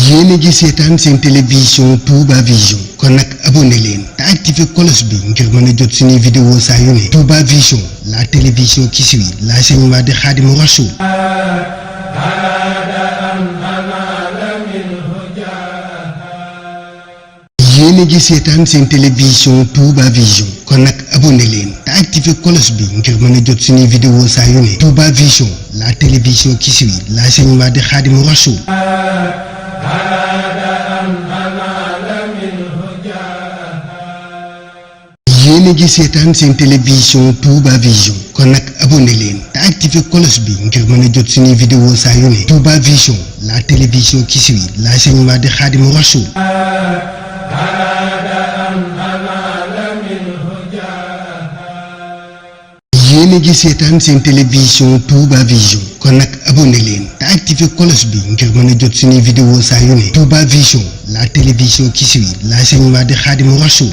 yéen a ngi seetaan seen télévision Touba Vision kon nag abonné leen te activé cloche bi ngir mën a jot suñuy vidéo saa yu ne. Touba Vision, la télévision qui suit l'enseignement de Khadimou Rassoul. yéen a ngi seetaan seen télévision Touba Vision kon nag abonné leen te activé cloche bi ngir mën a jot suñuy vidéo saa yu ne. Touba Vision, la télévision qui suit l'enseignement de Khadimou Rassoul. yéen a ngi seetaan seen télévision Touba Vision kon nag abonné leen te activé cloche bi ngir mën a jot suñuy vidéo saa yu ne. Touba Vision, la télévision qui suit l'enseignement de Khadimou Rassoul. yéen a ngi seetaan seen télévision Touba Vision kon nag abonné leen te activé cloche bi ngir mën a jot suñuy vidéo saa yu ne. Touba Vision, la télévision qui suit l'enseignement de Khadimou Rassoul.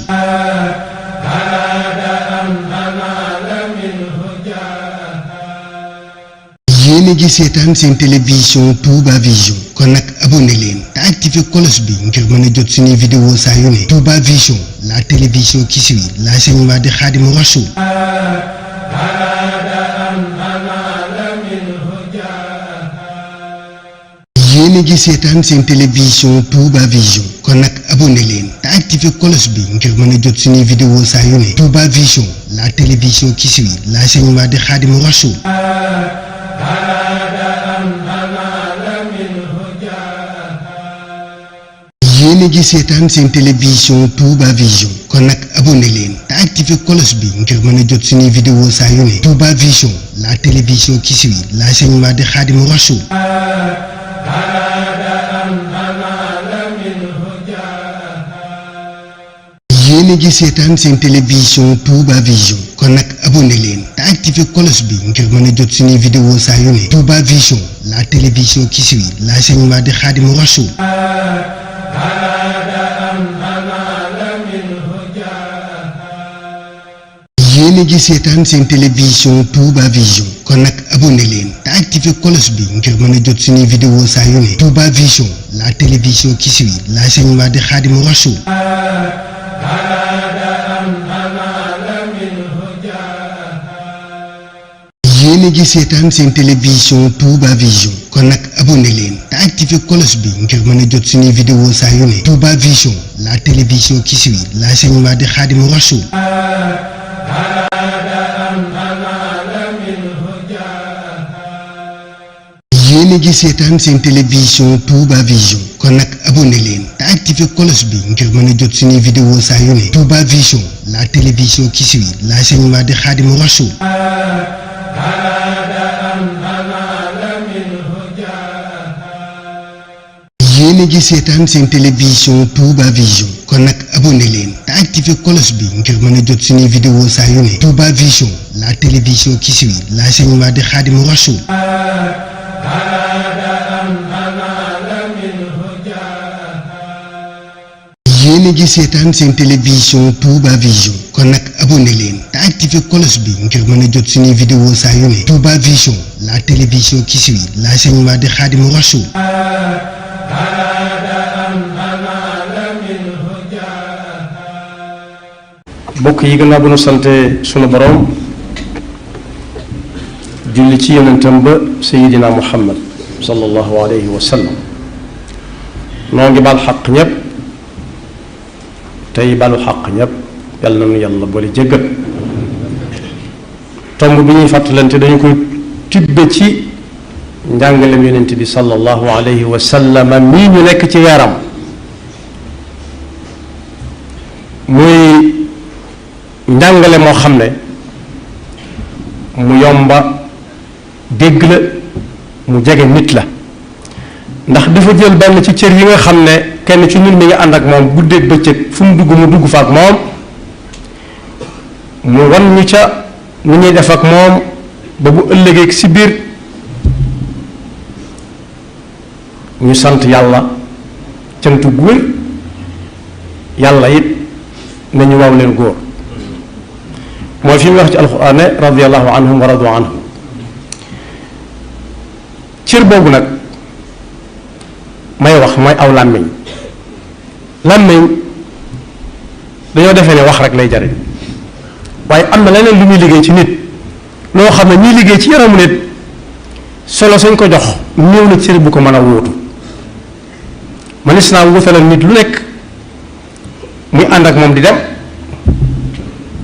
yéen a ngi seetaan seen télévision Touba Vision kon nag abonné leen te activé cloche bi ngir mën a jot suñuy vidéo saa yu ne. Touba Vision, la télévision qui suit l'enseignement de Khadimou Rassoul. yéen a ngi seetaan seen télévision Touba Vision kon nag abonné leen te activé cloche bi ngir mën a jot suñuy vidéo saa yu ne. Touba Vision, la télévision qui suit l'enseignement de Khadimou Rassoul. yéen a ngi seetaan seen télévision Touba Vision kon nag abonné leen te activé cloche bi ngir mën a jot suñuy vidéo saa yu ne. Touba Vision, la télévision qui suit l'enseignement de Khadimou Rassoul. yéen a ngi seetaan seen télévision Touba Vision kon nag abonné leen te activé cloche bi ngir mën a jot suñuy vidéo saa yu ne. Touba Vision, la télévision qui suit l'enseignement de Khadimou Rassoul. yéen a ngi seetaan seen télévision Touba Vision kon nag abonné leen te activé cloche bi ngir mën a jot suñuy vidéo saa yu ne. Touba Vision, la télévision qui suit l'enseignement de Khadimou Rassoul. yéen a ngi seetaan seen télévision Touba Vision kon nag abonné leen te activé cloche bi ngir mën a jot suñuy vidéo saa yu ne. Touba Vision, la télévision qui suit l'enseignement de Khadimou Rassoul. yéen a ngi seetaan seen télévision Touba Vision kon nag abonné leen te activé cloche bi ngir mën a jot suñuy vidéo saa yu ne. Touba Vision, la télévision qui suit l'enseignement de Khadimou Rassoul. yéen a ngi seetaan seen télévision Touba Vision kon nag abonné leen te activé cloche bi ngir mën a jot suñuy vidéo saa yu ne. Touba Vision, la télévision qui suit l'enseignement de Khadimou Rassoul. yéen a ngi seetaan seen télévision Touba Vision kon nag abonné leen te activé cloche bi ngir mën a jot suñuy vidéo saa yu ne. Touba Vision, la télévision qui suit l'enseignement de Khadimou Rassoul. mbokk yi gannaaw bu nu sante sunu borom julli ci yonentam ba Seydina Muhammad sallallahu alayhi wa sallam noo ngi baal xaq ñépp tey balu xaq ñépp yàlla na nu yàlla boole jéggal tomb bi ñuy fàttalante dañu koy tibbe ci njàngalem yonent bi sallallahu alayhi wa sallam mii ñu nekk ci yaram muy njàngale moo xam ne mu yomba dégg la mu jege nit la ndax dafa jël benn ci cër yi nga xam ne kenn ci ñun mi nga ànd ak moom guddeeg bëccëg fu mu dugg fa ak moom mu wan ñu ca nu ñuy def ak moom ba bu ëllëgee si biir ñu sant yàlla cantu gu wér yàlla it nañu waaw leen góor mooy fi mu wax ci alquran ne radiyallahu anhum wa radu anhu. cër boobu nag may wax mooy aw làmmiñ dañoo defee ne wax rek lay jariñ waaye am na leneen lu muy liggéey ci nit loo xam ne ñuy liggéey ci yaramu nit solo sañ ko jox néew na cër bu ko mën a wóotu. manis naa wutalal nit lu nekk muy ànd ak moom di dem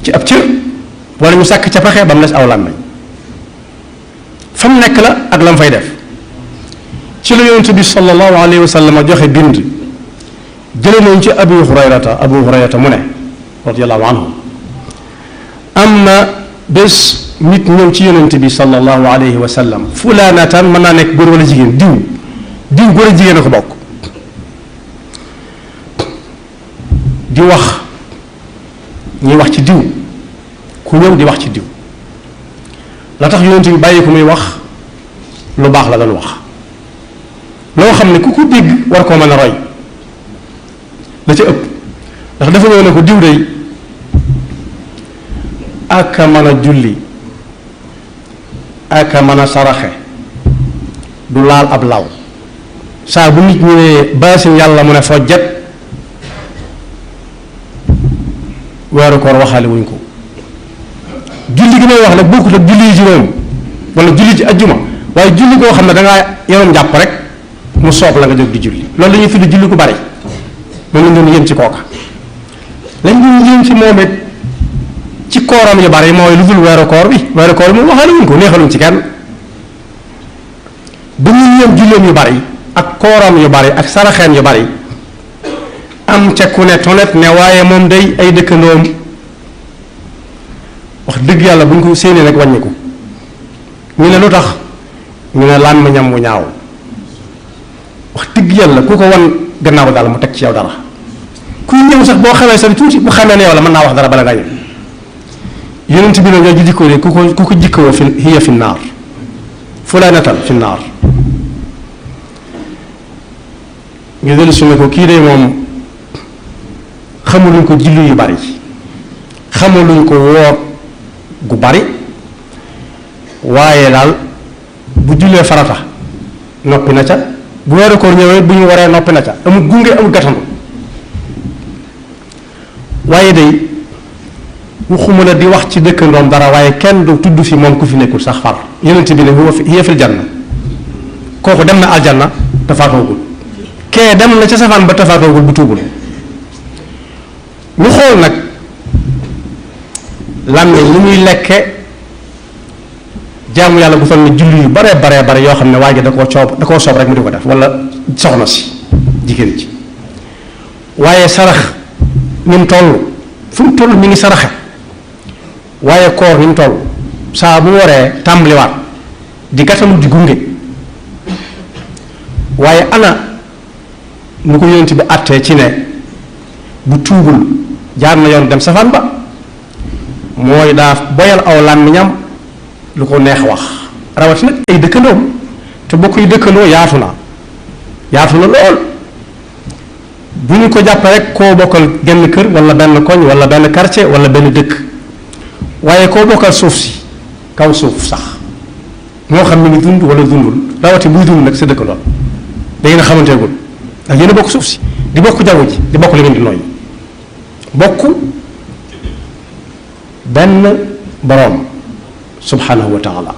ci ab cër wala ñu sàkk ca pexe ba mu des aw làmmiñ fa mu nekk la ak la mu fay def. ci la yonent bi sallallahu alayhi wa sallam joxe bind jële nañ ci abu hurayrata mu ne radiyallahu anhu am na bés nit ñëw ci yonent bi sallallahu alayhi wa sallam fulaanatan mën naa nekk góor wala jigéen diw góor a jigéen a ko bokk di wax ñuy wax ci diw ku ñëw di wax ci diw la tax yonent bi bàyyi ko muy wax lu baax la doon wax loo xam ne ku ko dégg war koo mën a roy la ca ëpp ndax dafa ñëw ne ko diw day aka mën a julli aka mën a saraxe du laal ab law saa bu nit ñëwee baasin yàlla mu ne foo jet weeru koor waxaale wuñ ko julli gi may wax nag bokkut ak julli yi juróom wala julli ci ajjuma waaye julli koo xam ne dangaa yoroon jàpp rek mu soob la nga jóg di julli loolu la ñuy tudd julli ku bari moom lañ doon yéem ci kooka lañ doon yéem ci moom it ci kooram yu bari mooy lu dul weeru koor bi moom waxaale wuñ ko neexaluñ ci kenn bu ñu yéem julleem yu bari ak kooram yu bari ak saraxeem yu bari am ca ku ne tonet ne waaye moom day ay dëkkandoom wax dëgg yàlla bu ñu ko séenee rek wàññiku ñu ne lu tax ñu ne làmmiñam wu ñaaw wax dëgg yàlla ku ko wan gannaaw daal mu teg ci yow dara kuy ñëw sax boo xamee sax tuuti bu xamee ne yow la mën naa wax dara bala ngaa ñëw yonent bi ne ñoo ji jikkoo de ku ko jikkoo fi hiya fi naar fulaanatal fi naar ñu dellu su ne ko kii de moom xamuluñ ko julli yu bari xamuluñ ko woor gu bari waaye daal bu jullee farata noppi na ca bu weeru koor ñëwee bu ñu waree noppi na ca amul gunge amul gatandu waaye day waxuma la di wax ci dëkkandoom dara waaye kenn du tudd fi moom ku fi nekkul sax far yonent bi ne hiya fil janna kooku dem na aljanna tafaatoogul kee dem na ca safaan ba tafaatoogul bu tuubul ñu xool nag làmmiñ li muy lekke jaamu yàlla bu toll ni julli yu bare yoo xam ne waa ji da koo soob rek mu di ko def wala soxna si jigéen ji waaye sarax ni mu toll fu mu toll mi ngi saraxe waaye koor ni mu toll saa bu waree tàmbaliwaat di gàttalu di gunge waaye ana nu ko yonent bi àttee ci ne bu tuubul jaar na yoon dem safaan ba mooy daa boyal aw làmmiñam lu ko neex wax rawatina ay dëkkandoom te bokk yi dëkkandoo yaatu na lool bu ñu ko jàppee rek koo bokkal genn kër wala benn koñ wala benn quartier wala benn dëkk waaye koo bokkal suuf si kaw suuf sax moo xam mi ngi dund wala dundul rawati buy dund nag sa dëkkandoo da ngeen a xamanteegul ndax yéen a bokk suuf si di bokk jaww ji di bokk li ngeen di nooy bokk benn boroom subhanahu wa taala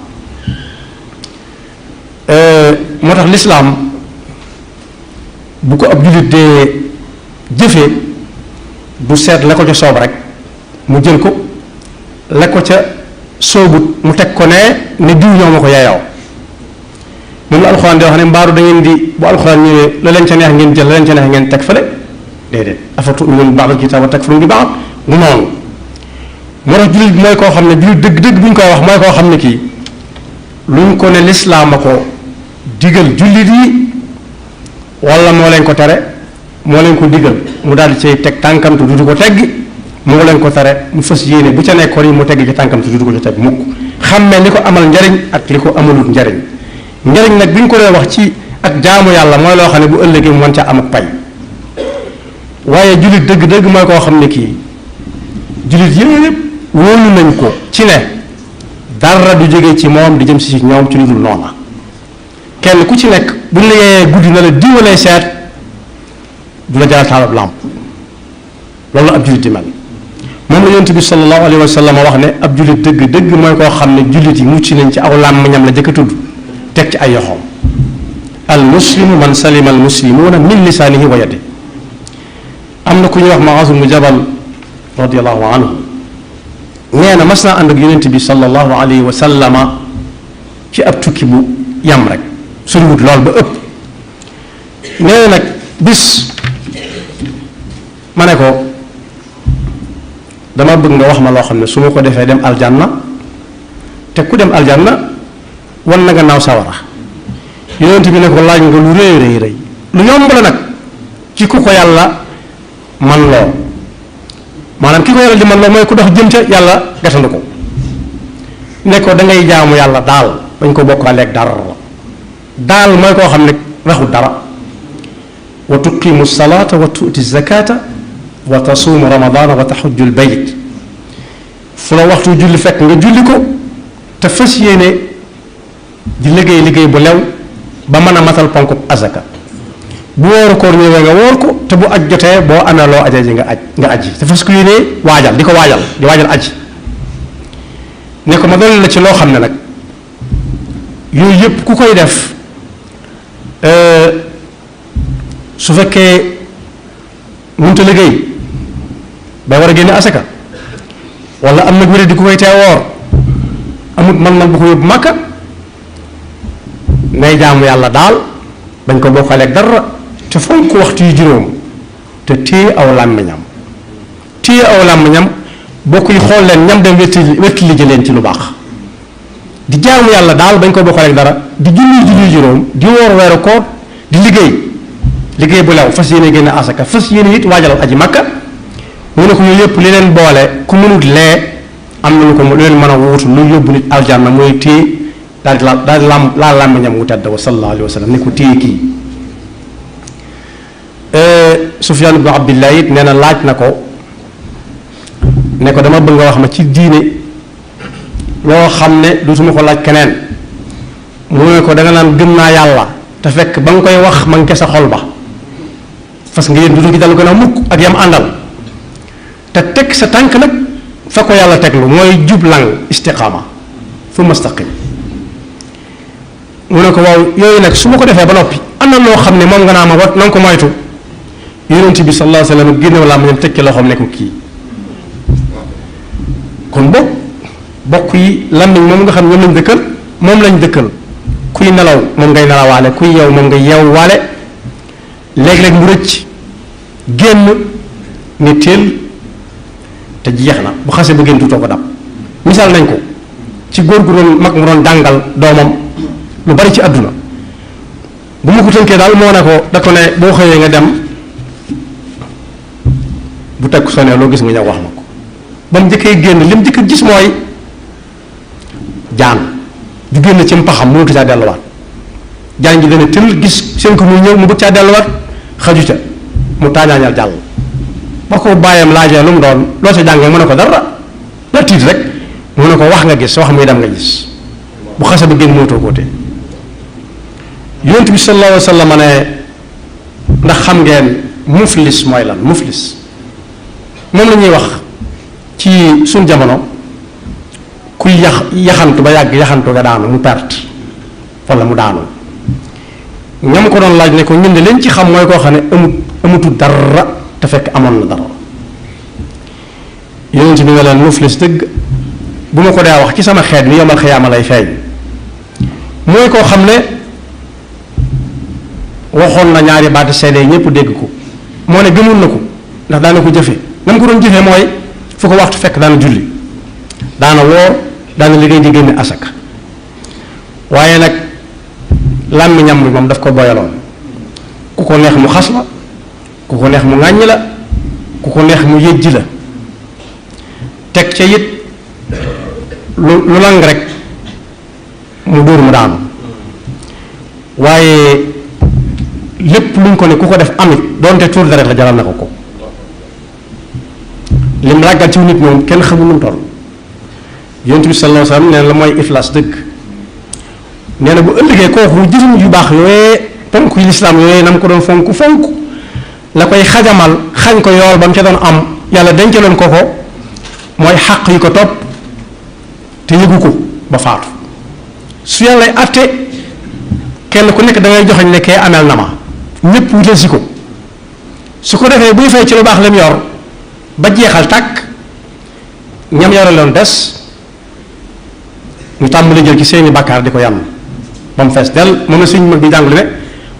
moo tax lislaam bu ko ab jullit dee jëfee du seet la ko ca soob rek mu jël ko la ko ca soobut mu teg ko ne diw ñoo ma ko yaayaaw moom la alxuraan di wax ne mbaaru da ngeen di bu alxuraan ñëwee la leen ca neex ngeen jël la leen ca neex ngeen teg fële déedéet afa tu'minuuna bi ba'dil kitaab wa takfuruuna bi ba'd mu noonu moo tax jullit bi mooy koo xam ne jullit dëgg-dëgg bu ñu koy wax mooy koo xam ne kii luñ ko ne lislaam a ko digal jullit yi wala moo leen ko tere moo leen ko digal mu daal di cay teg tànkam te dutu ko tegg moo leen ko tere mu fas yéene bu ca nekkoon yi mu tegg ci tànkam te dutu ko ci teg mukk xammee li ko amal njariñ ak li ko amalut njariñ njariñ nag bi ñu ko dee wax ci ak jaamu yàlla mooy loo xam ne bu ëllëgee mu mën ca am ak pay waaye jullit dëgg-dëgg mooy koo xam ne kii jullit yëpp wóolu nañ ko ci ne dara du jóge ci moom di jëm si ñoom ci lu dul noona kenn ku ci nekk bu ñu la yee guddi na la diwalee seet du la jaral taalab làmp loolu la ab jullit di mel moom la yonent bi sallallahu alayhi wa sallam wax ne ab jullit dëgg dëgg mooy koo xam ne jullit yi mucc nañ ci aw làmmiñam la jëkk a tudd teg ci ay yoxoom al muslimu man salima al muslimuuna min lisaanihi wa yadihi am na ku ñuy wax Muaaz ibnu Jabal radiyallahu anhu nee na mas naa ànd ak yonent bi sallallahu alayhi wa sallama ci ab tukki bu yam rek soriwut lool ba ëpp nee na nag bis ma ne ko dama bëgg nga wax ma loo xam ne su ma ko defee dem aljanna te ku dem aljanna wan na nga naaw sawara yonent bi ne ko laaj nga lu rëy rëy rëy lu yomb la nag ci ku ko yàlla man loo maanaam ki ko yàlla di man loo mooy ku dox jëm ca yàlla gatandu ko ne ko da ngay jaamu yàlla daal bañ ko bokkaaleeg dara daal mooy koo xam ne raxul dara wa tuqimu salata wa tuuti zakata wa tasuumu ramadana wa taxujju lbayt fu la waxtu julli fekk nga julli ko te fas yéene di liggéey bu lew ba mën a matal ponk azaka bu wóoru koor ñëwee nga wóor ko te bu aj jotee boo amee loo aja ji nga aji te fas ko yéene waajal di waajal aji ne ko ma dolli la ci loo xam ne nag yooyu yëpp ku koy def su fekkee mënta liggéey bay war a génne asaka wala am na wéré di ku koy tee woor amut man bu ko yóbbu màkka nay jaamu yàlla daal bañ ko bokkaleeg dara te fonk waxtu yu juróom te téye aw làmmiñam bokk yi xool leen ñam dem wetti li leen ci lu baax di jaamu yàlla daal bañ ko bokkaleeg dara di julli juróom di woor weeru koor di liggéey bu lew fas yéene génne asaka fas yéene it waajal aji makka mu ne ko yooyu yëpp li leen boole ku mënut lee am na lu ko lu leen mën a wuutu lu yóbbu nit aljanna mooy téye daal di laa làmmiñam wu tedd wa sallallahu alayhi wa sallam ne ko téye kii Sufyaan ibnu Abdillah it nee na laaj na ko ne ko dama bëgg nga wax ma ci diine loo xam ne dootuma ko laaj keneen mu ne ko da nga naan gëm naa yàlla te fekk ba nga koy wax ma ngi sa xol ba parce que yéen dutu gi dal gën a mukk ak yam àndal te teg sa tànk nag fa ko yàlla teglu mooy jublang istiqaama fu mustaqim mu ne ko waaw yooyu nag su ma ko defee ba noppi am na loo xam ne moom nga naa ma wat na nga ko moytu yonent bi sallallahu alayhi wa sallam génnew laa ma ñam tekki loxoom ne ko kii kon bokk yi làmmiñ moom nga xam ñoom lañ dëkkal kuy nelaw moom ngay nelawaale kuy yeew moom ngay yeewwaale léeg-léeg mu rëcc génn ne teel te jeex na bu xasee ba génn tuutoo ko dab misaal nañ ko ci góor gu doon mag mu doon jàngal doomam lu bari ci àdduna bu ma ko tënkee daal moo ne ko da ko ne boo xëyee nga dem bu teg sonee loo gis nga ñëw wax ma ko ba mu njëkkee génn li mu njëkk gis mooy jaan ju génn ci mpaxam mënatu caa delluwaat jaan ji dana tël gis seen ko muy ñëw mu bëgg caa delluwaat xaju ca mu taañaañal jàll ba ko bàyyam laajee lu mu doon loo ca jàngee mu ne ko dara la tiit rek mu ne ko wax nga gis wax muy dem nga gis bu xase ba génn mootoo koo tee yonent bi sallallahu alayhi wa sallam ne ndax xam ngeen muflis mooy lan muflis moom la ñuy wax ci suñ jamono kuy yaxantu ba yàgg yaxantu nga daanu mu perte wala mu daanu ñam ko doon laaj ne ko ñun de leen ci xam mooy koo xam ne amutul dara te fekk amoon na dara yonent bi nga leen muflis dëgg bu ma ko dee wax ci sama xeet bi yomal xiyaama lay feeñ mooy koo xam ne waxoon na ñaari baati seede yi ñëpp dégg ko moo ne gëmul na ko ndax daana ko jëfe na mu ko doon jëfee mooy fu ko waxtu fekk daana julli daana woor daana liggéey di génne asaka waaye nag làmmiñam bi moom daf ko boyaloon ku ko neex mu xas la ku ko neex mu ŋàññi la ku ko neex mu yëjji la teg ca it lu lang rek mu dóor mu daanu waaye lépp luñ ko ne ku ko def amit doonte tuur deret la jaral na ko lim ràggal ci nit moom kenn xamul nu mu toll yonent bi sallallahu alayhi wasallam nee na la mooy iflaas dëgg. nee na bu ëllëgee kooku jëfam yu baax yooyee ponk yi lislaam yooyee na mu ko doon fonk la koy xajamal xañ ko yool ba mu ca doon am yàlla dencaloon ko mooy xàq yi ko topp te yëgu ko ba faatu. su yàlla atte kenn ku nekk da ngay joxañ ne kee ameel na ma ñëpp wutal si ko su ko defee buy fay ci lu baax lam yor ba jeexal tàkk ñam yore loon des ñu tàmbali jël ci seeni bàkkaar di ko yàlla ba mu fees del moom la suñ mag bi jàngale ne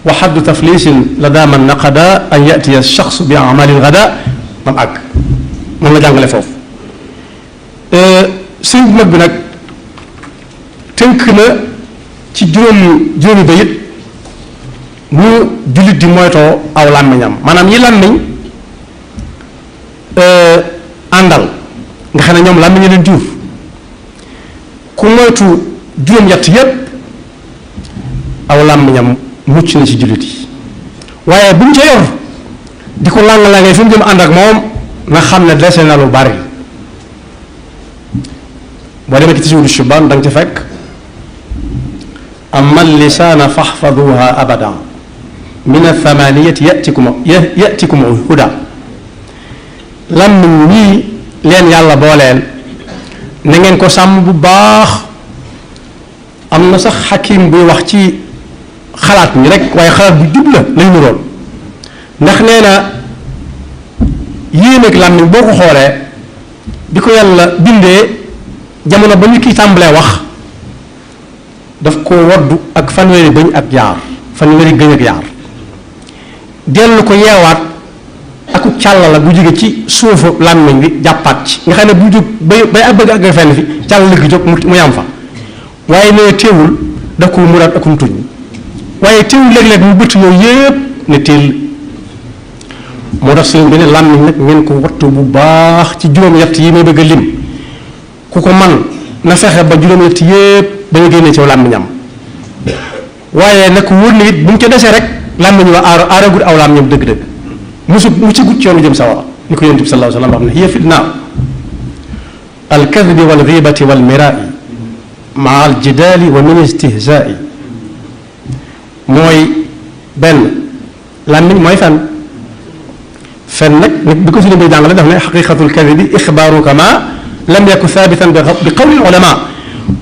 wa xaddu taflisin la daa man naqada an yatiya shaxsu bi amalin gada ba mu àgg moom la jàngale foofu. suñ mag bi nag tënk na ci juróomi bayit mu jullit di moytoo aw làmmiñam maanaam yi làmmiñ àndal nga xam ne ñoom làmmiñ leen jur ku moytu juróom-ñett yépp aw làmmiñam mucc na ci jullit yi waaye bu ñu ca yor di ko làng-làngee fi mu jëm ànd ak moom nga xam ne dese na lu bari boo demee ci Tazawudu Shubaan da nga ci fekk amma lisaana faxfaduha abadan min athamaniyati yatikum huda làmmiñ ñii leen yàlla booleel na ngeen ko sàmm bu baax. am na sax xakim buy wax ci xalaat mi rek waaye xalaat bu jub la lay nuroon ndax nee na yéen ak làmmiñ boo ko xoolee bi ko yàlla bindee jamono ba ñu kiy tàmbalee wax daf ko woddu ak fanweeri bëñ ak yaar fanweeri gëñ ak yaar dellu ko yeewaat aku càll la bu jóge ci suufu làmmiñ bi jàppaat ci nga xam ne bu jóg bay bëgg ak fenn fi càll gi jóg mu yam fa waaye nee teewul daf ko muraat akum tuñ waaye teewul léeg-léeg mu bëtt yooyu yépp ne teel moo tax sëriñ bi ne làmmiñ nag ngeen ko wattu bu baax ci juróom-ñett yi may bëgg a lim ku ko man na fexe ba juróom-ñett yépp ba ñu génnee ci làmmiñam waaye nag wóor na it bu mu ca desee rek làmmiñ wa aaragut aw làmmiñam dëgg-dëgg mu ci gut ci yoonu jëm sawara ni ko yonent bi sallallahu alayhi wa sallam wax ne hiya fitna al kadbi wal ghibati wal mirai maa al jidaali wa min istihzaai mooy benn làmmiñ mooy fen nag nit bi ko suñu bay jàngale daf ne xaqiqatul kadibi ixbaaruka ma lam yakun thabitan bi qawli ulama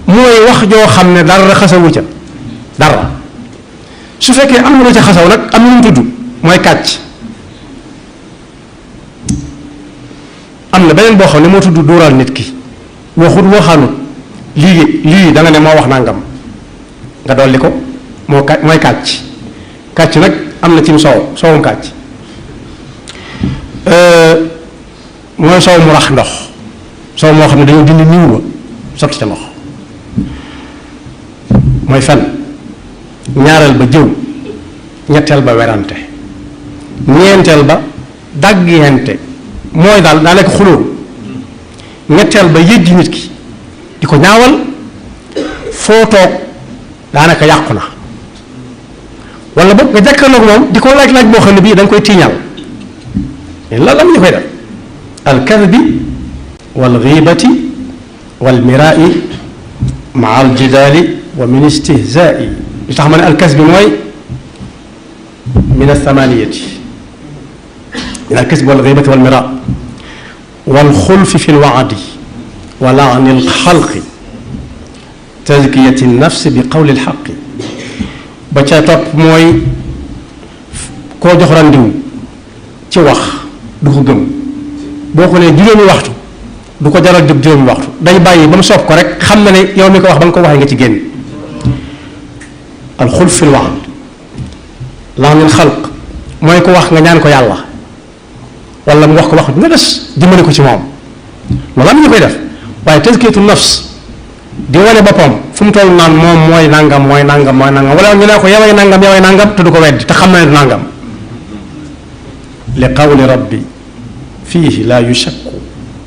mooy wax joo xam ne dara xasawu ca dara su fekkee am na lu ca xasaw nag am na lu mu tudd mooy kàcc am na beneen boo xam ne moo tudd dóoral nit ki waxut waxaanut lii da nga ne moo wax nangam nga dolli ko mooy kàcc nag am na cim soowum kàcc mooy soow mu rax ndox soow moo xam ne dañoo dindi niw ba sotti ca ndox mooy fen ñaareel ba jëw ñetteel ba werante ñeenteel ba daggiyente mooy daal daa nekk xuloo ñetteel ba yëjji nit ki di ko ñaawal foo toog daanaka yàqu na wala boog nga jàkkaarloog moom di ko laaj boo xam ne bii da nga koy tiiñal la ñu koy def al kadbi wal ghibati wal mirai maa al jidaali wa min istihzaai li tax ma ne al kasbi mooy min athamaniyati min al kasbi wal ghibati wal mira wal xulfi fi lwaadi wa laani alxalqi tazkiyati nafsi bi qawli alxaqi ba ca topp mooy koo jox randiw ci wax du ko gëm boo ko nee juróomi waxtu du ko jaral jóg juróomi waxtu day bàyyi ba mu soob ko rek xam na ne yow mi ko wax ba nga ko waxee nga ci génn alxulf fi lwaad laani alxalq mooy ko wax nga ñaan ko yàlla wala mu wax ko wax nga des jëmale ko ci moom loolu am ñu koy def waaye tazkiyatu nafs di wane boppam fu mu toll naan moom mooy nangam wala ñu ne ko yaway nangam te du ko weddi te xam na ne du nangam li qawli rabbi fiihi laa yushakku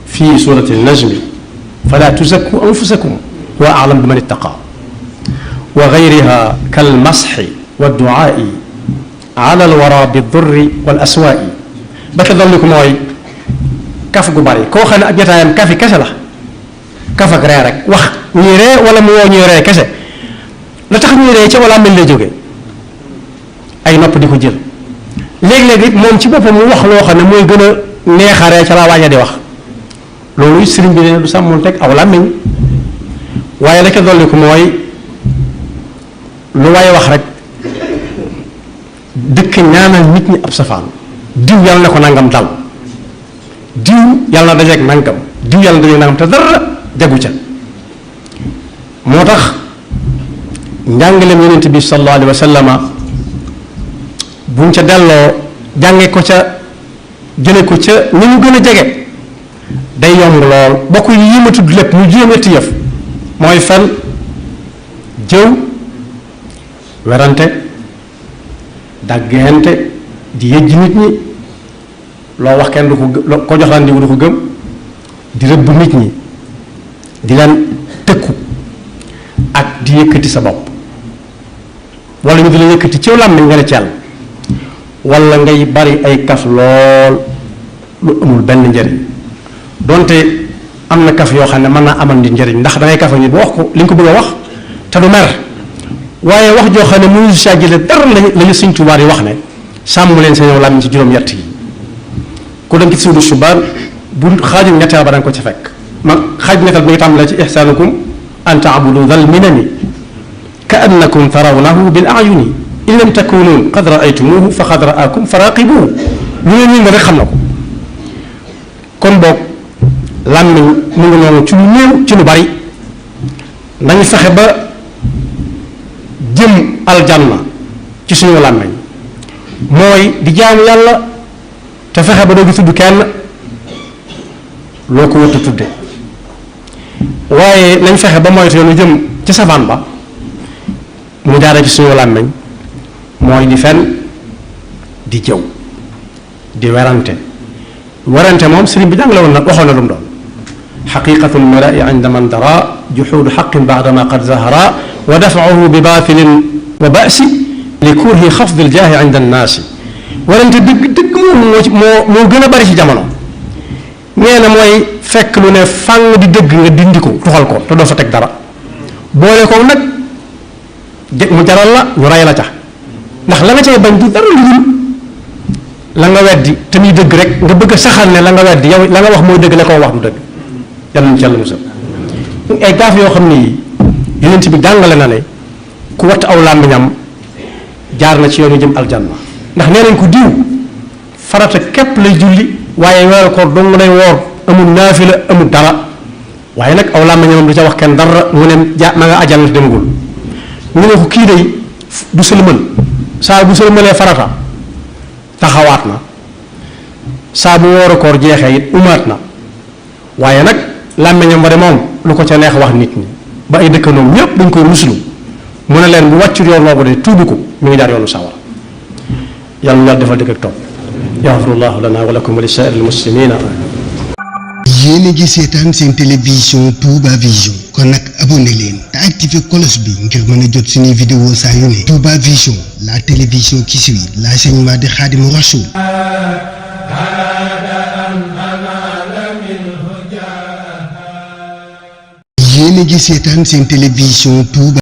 fii surati najmi fala tuzakku anfusakum wa a'lam bi man ittaqa wa gayriha kal masxi wa duaai ala alwara bi durri wal aswaai ba ca dolli ko mooy kaf gu bari koo xam ne ak jotaayam kafi kese la kaf ak ree rek wax ñuy ree wala mu woo ñuy ree kese la tax ñuy ree ca wala mel lay jóge ay nopp di ko jël léeg-léeg it moom ci boppam mu wax loo xam ne mooy gën a neexaree ca laa waaja di wax loolu sëriñ bi ne du sàmmul teg aw làmmiñ waaye la ca dolli ko mooy lu waaye wax rek dëkk ñaanal nit ñi ab safaan diw yàlla na ko nangam dal diw yàlla na dajeeg nangam diw yàlla na dajeeg nangam te dara jagu ca moo tax njàngaleem yonent bi sallallahu alayhi wa sallama buñ ca delloo jànge ko ca jële ko ca ni mu gën a jege day yomb lool bokk yi ma tudd lépp mu juróom-ñetti yëf mooy fen jëw werante dàggante di yëjji nit ñi loo wax kenn du ko jox lan di du ko gëm di rëbb nit ñi di leen tëkku ak di yëkkati sa bopp wala ñu di la yëkkati ciw làmmiñ nga ne ceel wala ngay bari ay kaf lool lu amul benn njëriñ donte am na kaf yoo xam ne mën naa amal nit njëriñ ndax dangay kafa nit ba wax ko li nga ko bëgg a wax te du mer waaye wax joo xam ne mënu si saa jële dara lañu Sëñ Tuubaa yi wax ne sàmm leen sa ñëw làmmiñ ci juróom-ñett yi ku dem ci suudu subaan bu xaajum ñetteel ba danga ko ca fekk ma xaaj ñetteel bi nga tàmbalee ci ihsaanukum an taabudu dal minami ka annakum tarawnahu bil ayuni in lam takunu qad raaytumuhu fa qad raakum fa raqibuhu lu ngeen ñi nga rek xam na ko kon boog làmmiñ mu ngi noonu ci lu néew ci lu bari nañu fexe ba jëm aljanna ci suñu làmmiñ mooy di jaamu yàlla te fexe ba doo gi tudd kenn loo ko wëtt tudde waaye nañ fexe ba moytu yoonu jëm ci safaan ba mu jaare ci suñu làmmiñ mooy di fen di jëw di werante moom sëriñ bi jàngale woon na waxoon na lu mu doon xaqiqatu lmarai inda man dara juxuudu xaqin baadama qad zahara wa dafauhu bi baatilin wa basi li kurhi xafdi ljaahi inda annaasi werante dëgg moo gën a bari ci jamono nee na mooy fekk lu ne fàng di dëgg nga dindi ko tuxal ko te doo fa teg dara boole ko nag mu jaral la ñu ray la ca ndax la nga cay bañ du dara lu dul la nga weddi te muy dëgg rek nga bëgg a saxal ne la nga weddi yow la nga wax mooy dëgg la ko wax du dëgg yàlla nañu ci yàlla musal ay gaaf yoo xam ni yonent bi jàngale na ne ku watt aw làmmiñam jaar na ci yoonu jëm aljanna ndax nee nañ ko diw farata képp lay julli waaye weeru koor dong lay woor amul naafila amul dara waaye nag aw làmmiñam du ca wax kenn dara mu ne ma nga ajal demagul ñu ne ko kii day du sëlmal saa bu sëlmalee farata taxawaat na saa bu wooru koor jeexee it umaat na waaye nag làmmiñam ba de moom lu ko ca neex wax nit ñi ba ay dëkkandoom ñépp dañ koy muslu mu ne leen bu wàccul yoon boobu de tuubu ko mi ngi jaar yoonu sawar yàlla ñu defal dëgg ak topp yaxfirullahu lana wa lakum wa li saa'iril muslimina yéen a ngi seetaan seen télévision Touba Vision kon nag abonné leen te activé cloche bi ngir mën a jot suñuy vidéo saa yu ne Touba Vision la télévision qui suit l'enseignement de Khadimou Rassoul. yéen a ngi seetaan seen télévision Touba